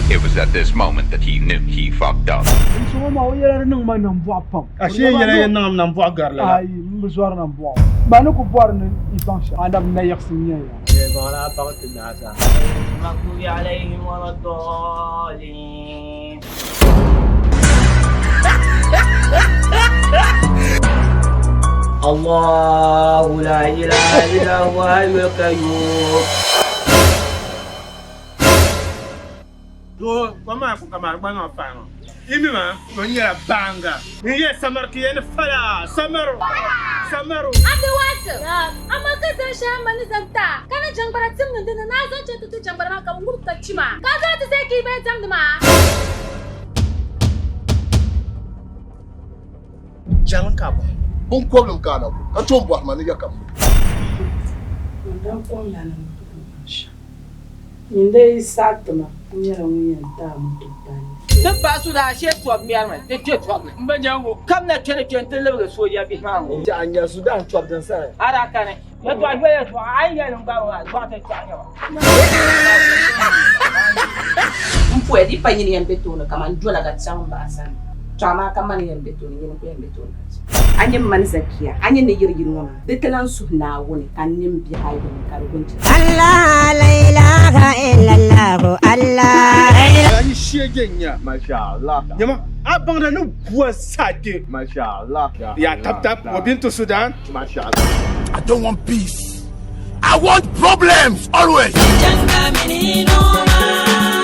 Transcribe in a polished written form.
It was at this moment that he knew he fucked up. N maa o yɛla di niŋ ma nambɔɣu pam. Ashee yɛla yɛn niŋmi nambɔɣu gari lala. Ayi, m bi zɔri nambɔɣu. Ba ni ku bɔri ni yi baŋ shɛm, Adam nayiɣisi n-nyɛ ya. Allahu la ilaha illa huwa hayyul qayyum. Doo, kom maa ku ka maa gba niŋ faai ŋɔ. Yi mi maa, o nyɛla baaŋa. N yɛ samari ti yɛn fala, samaru, samaru. Abdulwasir, Amaa ka zaŋ shɛli a ma ni zaŋ ti a, ka ni jɛŋgbara tim niŋ di ni ni a zaŋ chaŋ ti ti jɛŋgbara maa ka bɛ ŋub ka chi maa, ka a zaŋ ti zali ka yi bee diɛmdi maa. Jɛŋ ka bɔ? Binkɔbili n-ka a na bo, ka tom bɔhi ma ni ya ka m bo? Man daa kɔŋla ni n ti niŋ shɛm. Nyin dee yi saɣi ti ma, n nyɛla ŋun yɛn ti a moto palli. Ti paɣa so daa shee tɔbu ŋmɛrimi ti kpe tɔbu ni. M ba Jango, kam na kpe ni kpe nti libigi sooja bihi maa ŋɔ. Nti a nya Sudan tɔbu din sani. A daa kani. Yɛtɔɣa yoli yɛtɔɣa, a yi yɛli n gbaagi maa, dɔɣite kpɛɣu nyɛ ba. M poya di pa nyini yɛn be tooni kaman dola ka chaŋ m ba a sani, tɔ amaa ka mani yɛn be tooni, nyini n-ku yɛn be tooni ka chaŋ. A nyɛ mani Zakiya, a nyɛ ni yiri yini ŋɔ maa, di ti lan suhi Naawuni ka n nini bihi a yom ka di gun ti. Allah la ilaha illallah Allah. A yi sheege nya, nyama a baŋda ni bua sake. Ya tap tap wa bintu Sudan. I don't want peace. I want problems always. Janga mini noma.